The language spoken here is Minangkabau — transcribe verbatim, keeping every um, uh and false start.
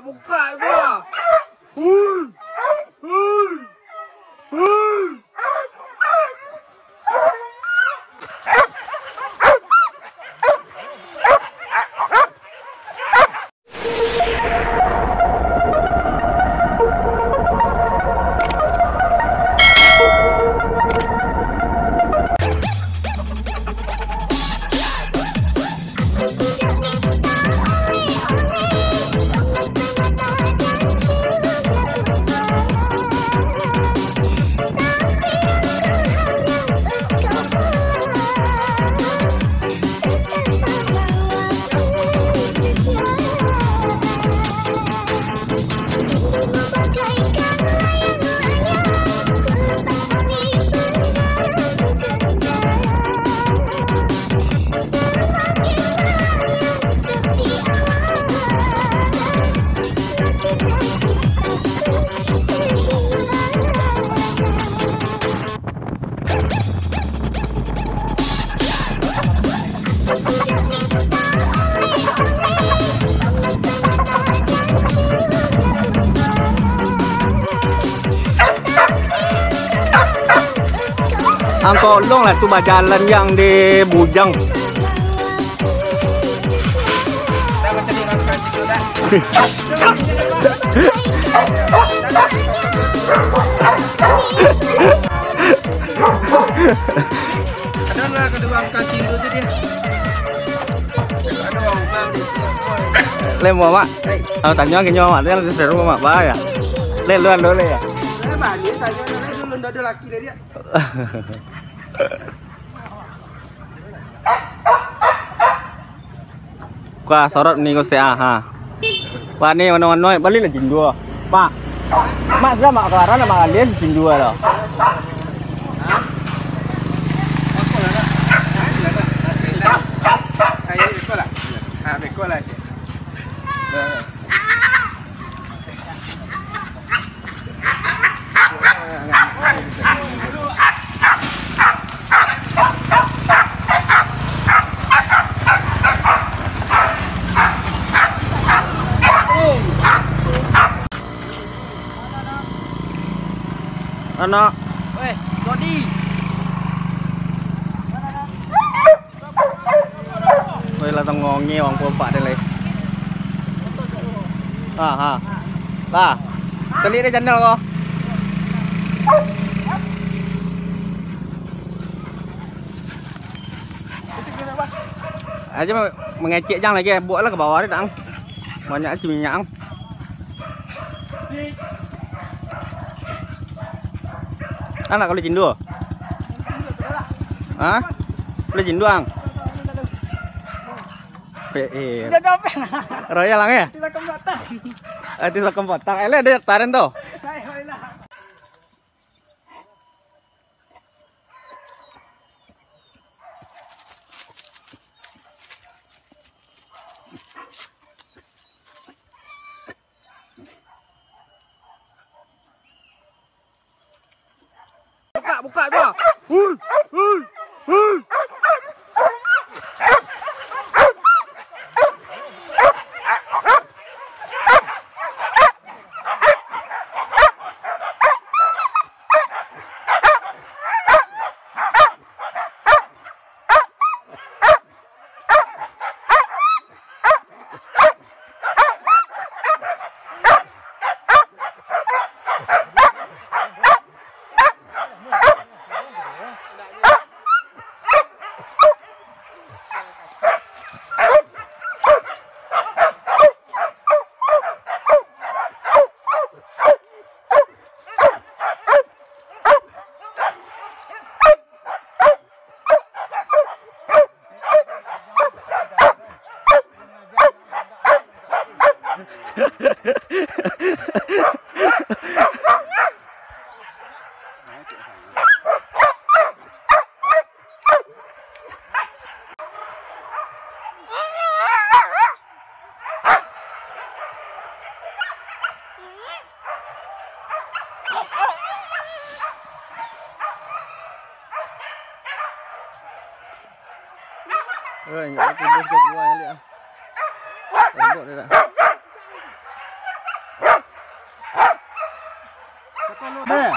Buka gua. Hui. Hui. Hui. Ang tolong lah tu bajalan yang di bujang. Ado lah, ado angka kilo tu dia. Ado urang di sini. Lemo, Mak. Hei. Ang tanyo, ang kinyo, Mak. Tanyo, seru, Mak. Bah, ya. Le, luan dulu, ya. Eh, balik, tanyo, dulu, dulu, dulu, laki dia. Kuah sorot ni, Gusti, ah, ha. Wah, ni mano-mano, balilah cindua. Pak. Mak, sudah mak keluaran, mak kalian cindua lah. Ayo, beko lah. Ah, beko lah, cik. Anak. Weh, Dodi. Woi, lah tanggongi wang kompak deh, leh. Ha, ha. Lah. Telik deh channel ko. Aja mangecek jang lagi, buak lah ka bawah deh, dang. Banyak aja minyak, ang. Anak kalau cindua? Ha? Kalau cindua, ang? P R. Royal, ang, ya? Tisa kempatang. Eh, tisa kempatang. Eh, le, ada taren tu. Buka, buka juo. Hui, hui, hui. Oi, indak ado tibo ka kalua, liek ah. Rebok dia dah. Nah.